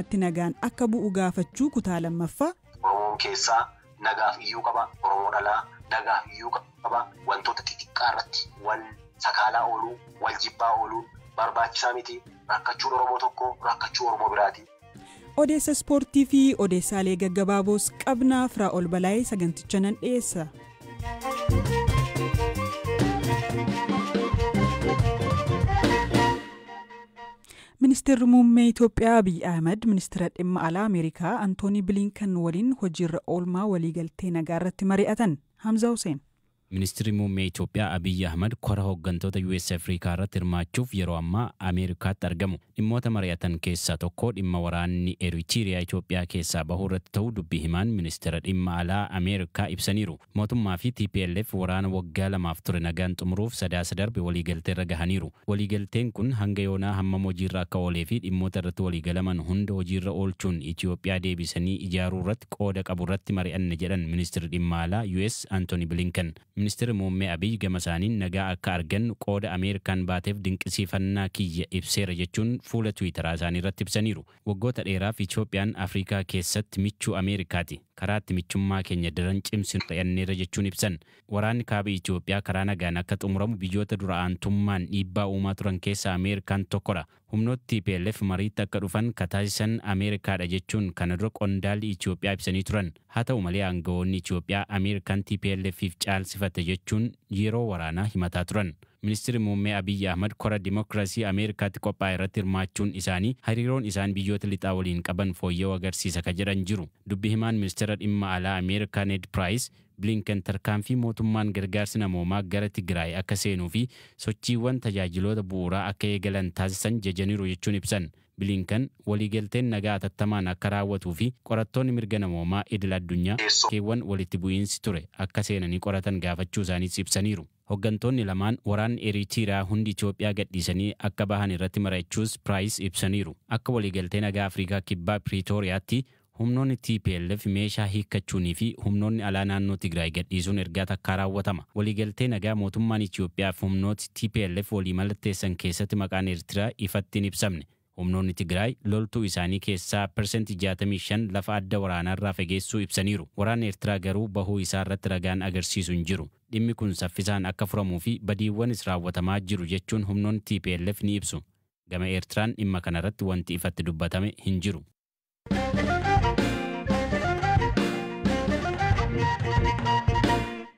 Nagaan akka bu'u gaafachuu kutaa lammaffaa. Oromoon keessaa nagaaf iyyuu qaba. Oromoon alaa nagaaf iyyuu qaba. Wantoota xixiqqaa irratti wal sakaalaa ooluu, wal jibbaa ooluun barbaachisaa miti. Rakkachuun Oromoo tokko rakkachuu Oromoo biraati. Odeessa ispoortii fi odeessaalee gaggabaaboos qabnaa. Firaa'ol Balaayee saganticha nan dhiyeessa. Ministeerri muummee Itoophiyaa Abiy Ahmed ministeera dhimma alaa Ameerikaa Antoonii Bilinkan waliin hojiirra oolmaa waliigaltee nagaa irratti mari'atan. Hamza Hussein. Ministeerri muummee Itoophiyaa Abiy Ahmed kora hooggantoota US Afrikaa irratti hirmaachuuf yeroo ammaa Ameerikaatti argamu. Dhimmoota mari'atan keessaa tokko dhimma waraanni Eritiriyaa Itoophiyaa keessaa bahuu irratti ta'uu dubbii himaan ministeera dhimma alaa Ameerikaa ibsaniiru. Mootummaa fi TPLF waraana waggaa 2 ture nagaan xumuruuf Sadaasa darbe waliigaltee irra gahaniiru. Waliigalteen kun hanga yoonaa hammam hojiirra akka oolee fi dhimmoota irratti waliigalaman hunda hojiirra oolchuun Itoophiyaa deebisanii ijaaruu irratti qooda qabu irratti mari'anne jedhan ministeerri dhimma alaa US Anthony Blinken. Ministeerri muummee Abiy gama isaaniin nagaa akka argannu qooda Ameerikaan baateef dinqisiifannaa kiyya ibseera jechuun fuula Tiwiitaraa isaanii irratti ibsaniiru. Waggoota dheeraaf Itoophiyaan Afrikaa keessatti michuu Ameerikaati. Karaa itti michummaa keenya daran cimsinu ta'anneerra jechuun ibsan. Waraanni kaaba Itoophiyaa karaa nagaan akka xumuramu biyyoota dura aantummaan dhiibbaa uumaa turan keessaa Ameerikaan tokkodha. Humnoota TPLF mariitti akka dhufan kataasisan Ameerikaadha jechuun kana dura qondaalli Itoophiyaa ibsanii turan. Haa ta'u malee aangawoonni Itoophiyaa Ameerikaan TPLFif caalsifatte jechuun yeroo waraanaa himataa turan. Ministeerri muummee Abiy Ahmed kora dimookiraasii Ameerikaatti qophaa'e irratti hirmaachuun isaanii hariiroon isaan biyyoota lixaa waliin qaban fooyya'uu agarsiisa ka jedhan jiru. Dubbi himaan ministeera dhimma alaa Ameerikaa Ned Price Blinken tarkaanfii mootummaan gargaarsi namoomaa gara Tigraay akka seenuu fi sochiiwwan tajaajiloota bu'uuraa akka eegalan taasisan jajaniiru jechuun ibsan. Blinken waliigalteen nagaa atattamaan akka raawwatuu fi qorattoonni mirga namoomaa idil addunyaa keewwan walitti bu'iinsi ture akka seenanii qoratan gaafachuu isaaniis ibsaniiru. Hooggantoonni lamaan waraanni Eritiriyaa hundi Itoophiyaa gadhiisanii akka bahan irratti mari'achuus Price ibsaniiru. Akka waliigaltee nagaa Afrikaa Kibbaa Piriitooriyaatti humnoonni TPLF meeshaa hiikkachuunii fi humnoonni alaa naannoo Tigraay gadhiisuun ergaa takkaa raawwatama. Waliigaltee nagaa mootummaan Itoophiyaa fi humnooti TPLF walii mallatteessan keessatti maqaan Eertiraa ifatti hin ibsamne. Humnoonni Tigraay loltuu isaanii keessaa 65% lafa adda waraanaarraa fageessuu ibsaniiru. Waraanni Eertiraa garuu bahuu isaa irratti ragaan agarsiisu hin jiru. Dhimmi kun saffisaan akka furamuu fi badiiwwanis raawwatamaa jiru jechuun humnoonni TPLF ni ibsu. Gama Eertiraan dhimma kanarratti wanti ifatti dubbatame hin jiru.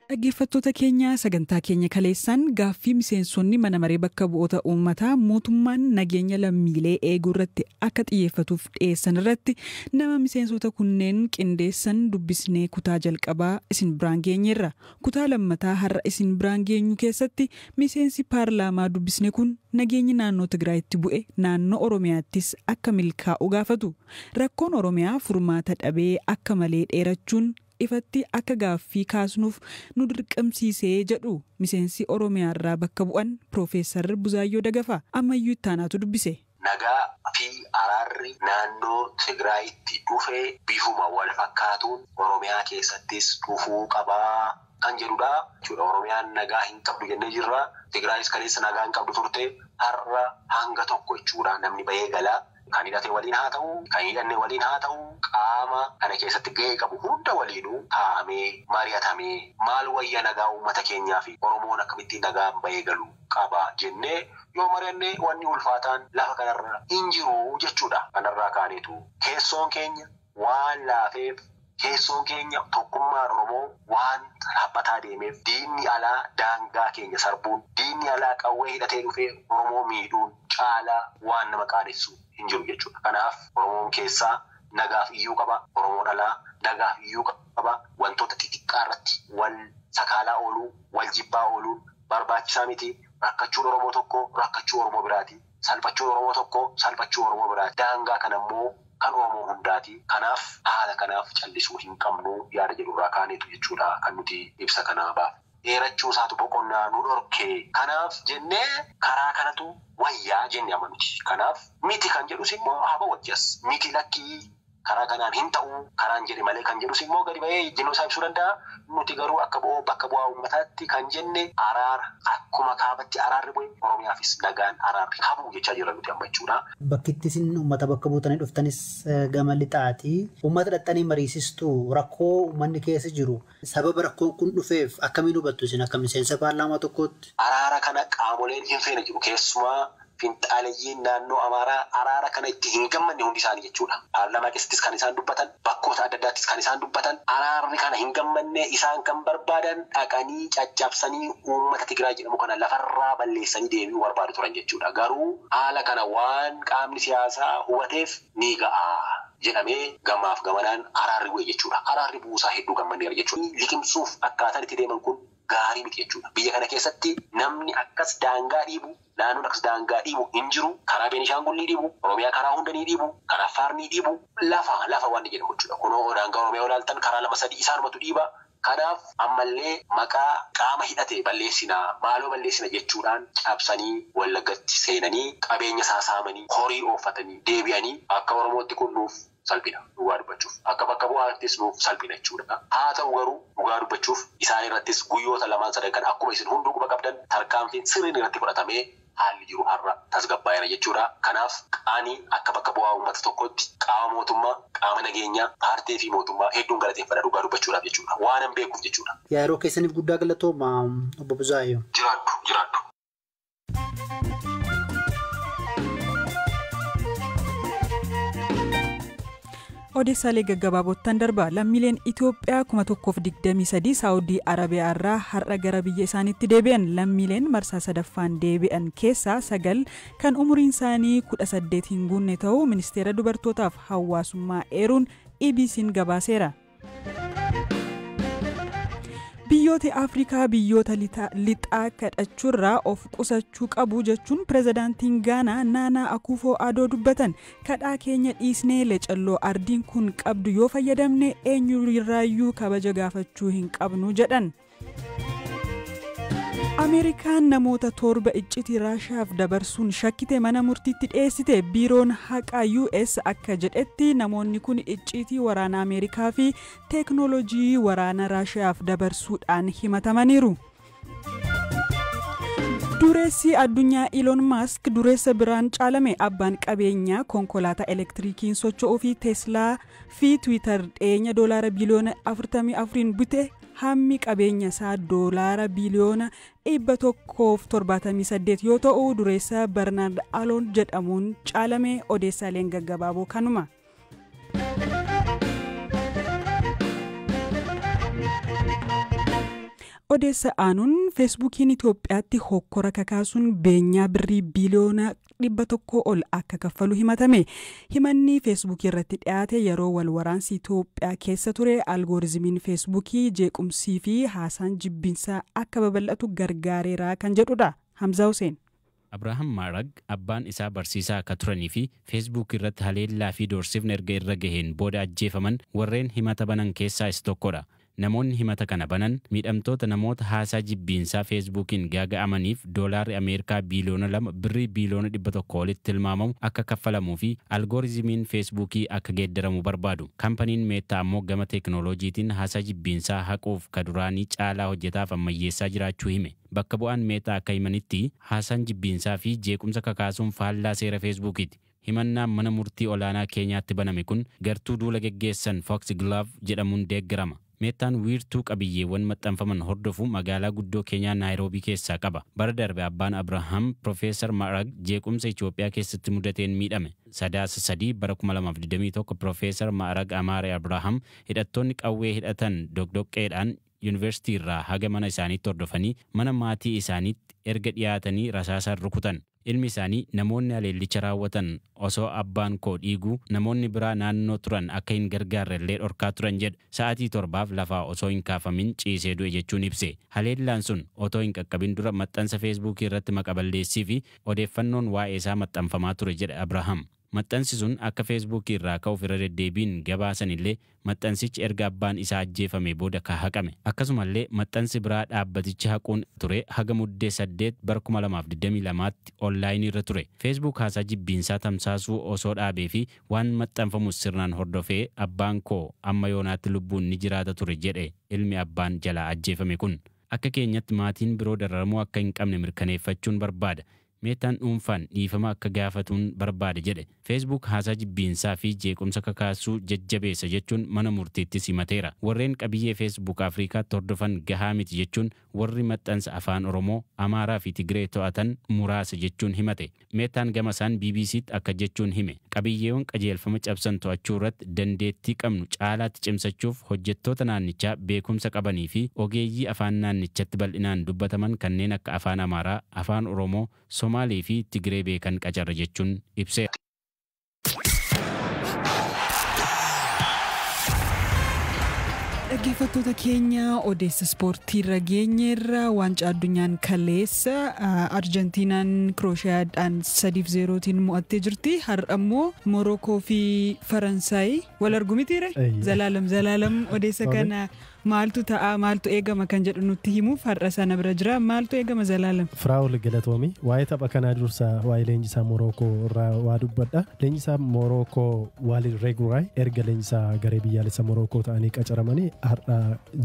Dhaggeeffattoota keenya sagantaa keenya kaleessaan gaaffii miseensonni mana maree bakka bu'oota uummataa mootummaan nageenya lammiilee eeguu irratti akka xiyyeeffatuuf dhiyeessan irratti nama miseensota kunneen qindeessan dubbisnee kutaa jalqabaa isin biraan geenyeerra. Kutaa lammataa har'a isin biraan geenyu keessatti miseensi paarlaamaa dubbisne kun nageenyi naannoo Tigraayitti bu'e naannoo Oromiyaattis akka milkaa'u gaafatu. Rakkoon Oromiyaa furmaata dhabee akka malee dheerachuun ifatti akka gaaffii kaasnuuf nu dirqamsiisee jedhu miseensi Oromiyaarraa bakka bu'an Piroofeesar Buzaayyoo Dagafaa ammayyuu ittaanaatu dubbise. Nagaa fi araarri naannoo Tigraayitti dhufee bifuma wal fakkaatuun Oromiyaa keessattis dhufuu qabaa kan jedhudha. Oromiyaan nagaa hin qabdu jennee jirra. Tigraayis kaleessa nagaa hin qabdu turte har'a hanga tokko jechuudha namni bahee galaa. Kan hidhate waliin haa ta'u, kan hidhanne waliin haa ta'u, qaama kana keessatti gahee qabu hunda waliinuu taa'amee, mari'atamee, maal wayya nagaa uummata keenyaa fi Oromoon akkamittiin nagaan bahee galu qaba jennee yoo mari'anne wanni ulfaataan lafa kanarra hin jiru jechuudha. Kanarraa kaaneetu keessoon keenya waan laafeef, keessoon keenya tokkummaan Oromoo waan dhaabbataa deemeef diinni alaa daangaa keenya sarbuun, diinni alaa qawwee hidhatee dhufee Oromoo miidhuun caalaa waan nama qaanessu hin jiru jechuudha. Kanaaf Oromoon keessaa nagaaf iyyuu qaba. Oromoon alaa nagaaf iyyuu qaba. Wantoota xixiqqaa irratti wal sakaalaa ooluu, wal jibbaa ooluun barbaachisaa miti. Rakkachuun Oromoo tokko rakkachuu Oromoo biraati. Salphachuun Oromoo tokko salphachuu Oromoo biraati. Daangaa kanammoo kan Oromoo hundaati. Kanaaf haala kanaaf callisuu hin qabnu yaada jedhurraa kaaneetu jechuudha kan nuti ibsa kanaa baafne. Dheerachuu isaatu boqonnaa nu dhorkee. Kanaaf jennee karaa kanatu wayyaa jennee amanuti. Kanaaf miti kan jedhus immoo haa bawwajjas. Miti lakkii Karaa kanaan hin ta'u karaan jedhe malee kan jedhus immoo gadi ba'ee ejjennoo isaa ibsuu danda'a. Nuti garuu akka bakka bu'aa uummataatti kan jenne araara akkuma kaabatti araarri bu'e Oromiyaafis nagaan araarri habuu jechaa jira nuti amma jechuudha. Bakkitti isin uummata bakka buutanii dhuftanis gama lixaati. Uummata dhaxxanii mariisistuu rakkoo uummanni keessa jiru sababa rakkoon kun dhufeef akkamiin hubattu isin akka miseensa paarlaamaa tokkootti? Araara kana qaamoleen hin feene jiru keessumaa finxaaleyyiin naannoo Amaaraa araara kana itti hin gammanne hundi isaanii jechuudha. Paarlaamaa keessattis kan isaan dubbatan, bakkoota adda addaattis kan isaan dubbatan, araarri kana hin gammanne isaan kan barbaadan dhaqanii caccabsanii uummata Tigraay jedhamu kana lafarraa balleessanii deebi'uu barbaadu turan jechuudha. Garuu haala kana waan qaamni siyaasaa hubateef ni ga'a jedhamee gamaaf gamanaan araarri bu'e jechuudha. Araarri bu'uusaa hedduu gammanneera jechuudha. Liqimsuuf akkaataan itti deeman kun gaarii miti jechuudha. Biyya kana keessatti namni akkas daangaa dhiibu, naannoon akkas daangaa dhiibu hin jiru. Karaa Beenishaangul ni dhiibu, Oromiyaa karaa hunda ni dhiibu, karaa Affaar ni dhiibu, lafa waan jedhamu jechuudha. Kunoo daangaa Oromiyaa ilaaltan karaa 2, 3 isaanumatu dhiiba. Kanaaf ammallee maqaa qaama hidhate balleessinaa, maaloo balleessina jechuudhaan cabsanii Wallaggatti seenanii qabeenya saasaamanii horii ooffatanii deebi'anii akka Oromootti kun nuuf salphina dhugaa dubbachuuf. Akka bakka bu'aattis nuuf salphina jechuudha. Haa ta'u garuu dhugaa dubbachuuf isaan irrattis guyyoota 2, 3 kan akkuma isin hunduu quba qabdan tarkaanfiin sirriin irratti fudhatamee haalli jiru har'a tasgabbaa'eera jechuudha. Kanaaf ani akka bakka bu'aa uummata tokkotti qaama mootummaa, qaama nageenyaa, paartii fi mootummaa hedduun galateeffadha dhugaa dubbachuudhaaf jechuudha. Waan hin beekuuf jechuudha. Yeroo keessaniif guddaa galatooma obbo Buzaayyoo. Jiraadhu. Odeessaalee gaggabaabottan darba lammiileen Itoophiyaa 1023 Saawudii Arabiyaa irraa har'a gara biyya isaaniitti deebi'an. Lammiileen marsaa sadaffaan deebi'an keessaa 9 kan umuriin isaanii 18 hin guunne ta'uu ministeera dubartootaaf hawaasummaa eeruun EBC'n gabaaseera. Biyyoota Afrikaa biyyoota lixaa kadhachuurraa of qusachuu qabu jechuun pirezidaantiin Gaanaa Naanaa Akufo Adoo dubbatan. Kadhaa keenya dhiisnee lecalloo ardiin kun qabdu yoo fayyadamne eenyurraayyuu kabaja gaafachuu hin qabnu jedhan. Ameerikaan namoota 7 iccitii Raashaaf dabarsuun shakkite mana murtiitti dhiyeessite. Biiroon haqaa US akka jedhetti namoonni kun iccitii waraana Ameerikaa fi teeknooloojii waraana Raashaaf dabarsuudhaan himatamaniiru. Dureessi addunyaa Elon Musk dureessa biraan caalame. Abbaan qabeenyaa konkolaataa elektirikiin socho'uu fi Teeslaa fi Tiwiitar dhiyeenya $44 biliyoona bite hammi qabeenya isaa $178 biliyoona yoo ta'u dureessa Bernard Alon jedhamuun caalame. Odeessaaleen gaggabaaboo kanuma. Odeessa aanuun feesbuukiin Itoophiyaatti hokkora kakaasuun beenyaa birrii biliyoona 100 ol akka kaffalu himatame. Himanni feesbuukii irratti dhiyaate yeroo wal waraansi Itoophiyaa keessa ture algooriizimiin feesbuukii jeequmsii fi haasaan jibbinsaa akka babal'atu gargaareera kan jedhudha. Hamzaa Hussein. Abrahaam Maarag abbaan isaa barsiisaa akka turanii fi feesbuuk irratti haleellaa fi doorsifni erga irra gaheen booda ajjeefaman warreen himata banan keessaa isa tokkodha. Namoonni himata kana banan miidhamtoota namoota haasaa jibbiinsaa feesbuukiin gaaga'amaniif doolaarri Ameerikaa biliyoona 2 birrii biliyoona 100 olitti tilmaamamu akka kaffalamuu fi algooriizimiin feesbuukii akka geeddaramu barbaadu. Kampaniin Meettaa ammoo gama teeknooloojiitiin haasaa jibbiinsaa haquuf ka duraanii caalaa hojjetaaf ammayyeessaa jiraachuu hime. Bakka bu'aan Meettaa akka himanitti haasaan jibbiinsaa fi jeequmsa kakaasuun faallaa seera feesbuukiiti. Himannaan mana murtii olaanaa Keenyaatti baname kun gartuu duula geggeessan Fox Glove jedhamuun deeggarama. Meettaan wiirtuu qabiyyeewwan maxxanfaman hordofu magaalaa guddoo Keenyaa Naayiroobii keessaa qaba. Bara darbe abbaan Abrahaam Profeesar Marag jeequmsa Itoophiyaa keessatti mudateen miidhame. Sadaasa 3 bara 2021 Profeesar Marag Amaare Abrahaam hidhattoonni qawwee hidhatan doqdoqqeedhaan yuunivarsiitii irraa haga mana isaaniitti hordofanii mana maatii isaaniitti erga dhiyaatanii rasaasaan rukutan. Ilmi isaanii namoonni haleellicha raawwatan osoo abbaan koo dhiiguu namoonni biraa naannoo turan akka hin gargaarre illee dhorkaa turan jedha. Sa'aatii 7 lafaa osoo hin kaafamin ciisee du'e jechuun ibse. Haleellaan sun otoo hin qaqqabin dura maxxansa feesbuukii irratti maqaballeessii fi odeeffannoon waa'ee isaa maxxanfamaa ture jedha Abrahaam. Maxxansi sun akka Feesbuukii irraa ka'uuf irra deddeebiin gabaasan illee maxxansichi erga abbaan isaa ajjeefame booda ka haqame. Akkasumallee maxxansi biraa dhaabbatichi haquun ture haga Muddee 8 bara 2022tti onlaayinii irra ture. Feesbuuk haasaa jibbiinsaa tamsaasuu osoo dhaabee fi waan maxxanfamu sirnaan hordofee abbaan koo amma yoonaatti lubbuun ni jiraata ture jedhe ilmi abbaan jalaa ajjeefame kun. Akka keenyatti maatiin biroo dararamuu akka hin qabne mirkaneeffachuun barbaada. Meetaan dhuunfaan dhiifama akka gaafatuun barbaade jedhe. Feesbuuk haasaa jibbiinsaa fi jeequmsa kakaasuu jajjabeessa jechuun mana murtiitti simateera. Warreen qabiyyee Feesbuuk Afrikaatti hordofan gahaa miti jechuun warri maxxansa afaan Oromoo, Amaaraa fi Tigree to'atan muraasa jechuun himate. Meetaan gama isaan BBCtti akka jechuun hime. Qabiyyeewwan qajeelfama cabsan to'achuu irratti dandeettii qabnu caalaatti cimsachuuf hojjettoota naannichaa beekumsa qabanii fi ogeeyyii afaan naannichatti bal'inaan dubbataman kanneen akka afaan Amaaraa, afaan Oromoo, Somaalii fi Tigree beekan qacarra jechuun ibseera. Dhaggeeffattoota keenya, odeessa ispoortii irra geenyeerra. Waancaa addunyaan kaleessa Arjentiinaan Kirooshiyaadhaan 3-0tiin mo'attee jirti. Har'a immoo Morokoo fi Faransaay wal argu mitiire? Zalaalam, Zalaalam, odeessa kana maaltu ta'a, maaltu eegama kan jedhu nutti himuuf har'a sana bira jira. Maaltu eegama, Zalaalam? Firaa'ol, galatoomi. Waa'ee tapha kanaa dursa waa'ee leenjisaa Morookoo irraa waa dubbadha. Leenjisaa Morookoo Waalid Reeguraay erga leenjisaa garee biyyaalessa Morookoo ta'anii qacaramanii har'a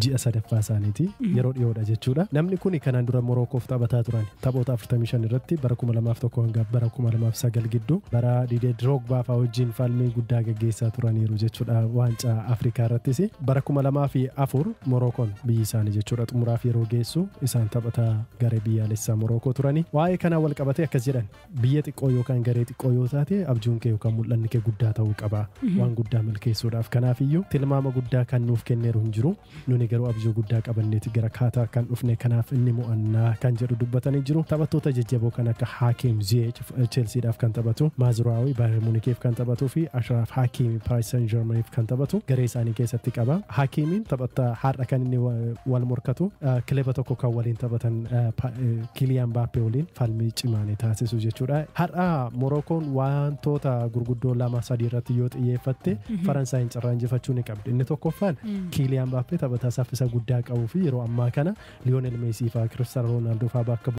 ji'a sadaffaa isaaniiti. Yeroo dhiyoodha jechuudha. Namni kun kanaan dura Morookoof taphataa turan. Taphoota 45 irratti bara 2001 hanga bara 2009 gidduu bara Diidee Drogba fa'aa wajjin falmii guddaa gaggeessaa turaniiru jechuudha waancaa Afrikaa irrattis. Bara 2004 Morookoon biyyi isaanii jechuudha xumuraaf yeroo geessu isaan taphataa garee biyyaalessaa Morookoo turani. Waa'ee kanaa wal qabatee akkas jedhan: biyya xiqqoo yookaan garee xiqqoo yoo taate abjuun kee yookaan mul'anni kee guddaa ta'uu qaba waan guddaa milkeessuudhaaf. Kanaafiyyuu tilmaama guddaa kan nuuf kenneeru hin jiru, nuni garuu abjuu guddaa qabanneeti gara Kaataa kan dhufne, kanaaf inni mo'annaa kan jedhu dubbatanii jiru. Taphattoota jajjaboo kan akka Hakim Ziyech Chelseadhaaf kan taphatu, Maazuraawii Bayern Municheef kan taphatuu fi Ashraf Hakimi Paris Saint-Germainiif kan taphatu garee isaanii keessatti qaba. Hakimiin taphataa har'a kan inni wal morkatu kilaba tokko kan waliin taphatan Kylian Mbappe waliin falmii cimaa ni taasisu jechuudha. Har'a Morookoon wantoota gurguddoo lama sadii irratti yoo xiyyeeffatte Faransaayin carraa injifachuu ni qabdi. Inni tokkoffaan Kylian Mbappe taphataa saffisa guddaa qabuu fi yeroo ammaa kana Lionel Messi fa'aa, Cristiano Ronaldo fa'aa bakka